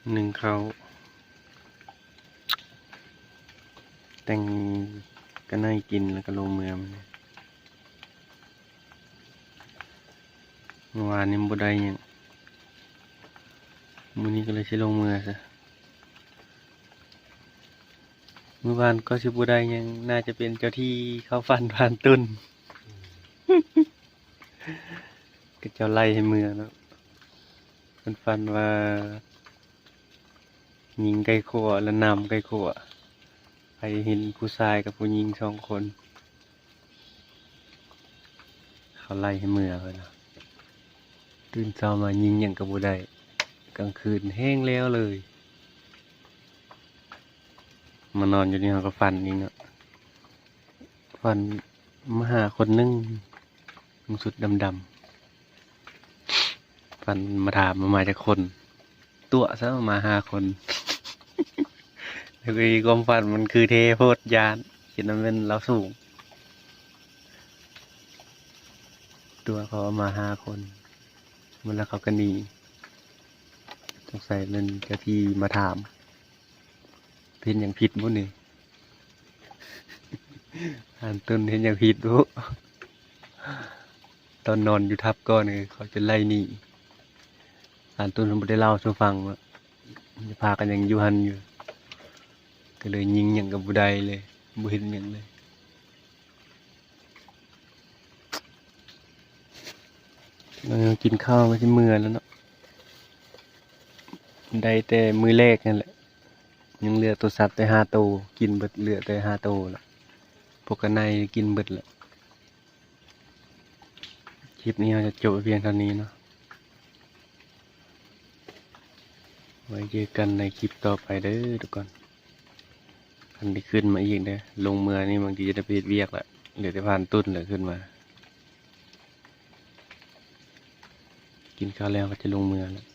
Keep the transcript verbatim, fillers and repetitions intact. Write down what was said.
นึ่งข้าว แต่งกะไนกินแล้วก็ลงเมือมัน เมื่อวานนี้บ่ได้หยัง มื้อนี้ก็เลยสิลงเมือซะ มื้อวานก็สิบ่ได้หยัง น่าจะเป็นเจ้าที่เข้าฝันผ่านตุน ก็เจ้าไล่ให้เมือเนาะ เพิ่นฝันว่า ยิงใกล้ครัวและน้ำใกล้ครัว ไปเห็นผู้ชายกับผู้หญิงสองคน เขาไล่ให้เมือเพิ่นเนาะ ตื่นเช้ามายิงหยังก็บ่ได้ กลางคืนแฮงแล้วเลย มานอนอยู่นี่เฮาก็ฝันอีกเนาะ ฝันมาหาคนหนึ่ง นุ่งชุดดำๆ ฝันมาถามว่ามาจักคน ตั๋วซะว่ามาห้าคน แล้วก็ความฝันมันคือเท่โพด ย้าน คิดว่าแม่นลาวสูง ตั๋วเขาเอามาห้าคน หมดแล้วเขาก็หนี สงสัยแม่นเจ้าที่มาถาม เฮ็ดหยังผิดบ่นี่ ผ่านตุนเฮ็ดหยังผิดบ่ ตอนนอนอยู่ทับก่อนนี่ เขาจะไล่หนี ผ่านตุนบ่ได้เล่าสู่ฟังว่า พากันยังอยู่หั่นอยู่ ก็เลยยิงหยังก็บ่ได้เลย บ่เห็นหยังเลย เออ กินข้าวก็สิเมือแล้วเนาะ ได้แต่มื้อแรกนั่นแหละ ยังเหลือโตสัตว์แต่ห้าโต กินเบิด เหลือแต่ห้าโตแล้ว พวกกะไนกินเบิดแล้ว คลิปนี้เราจะจบเพียงเท่านี้เนาะ ไว้เจอกันในคลิปต่อไปเด้อทุกคน คันได้ขึ้นมาอีกเด้อ ลงเมือนี่บางทีจะได้ไปเฮ็ดเวียกละ เหลือแต่ผ่านตุนแหละขึ้นมา กินข้าวแล้วก็จะลงเมือแล้ว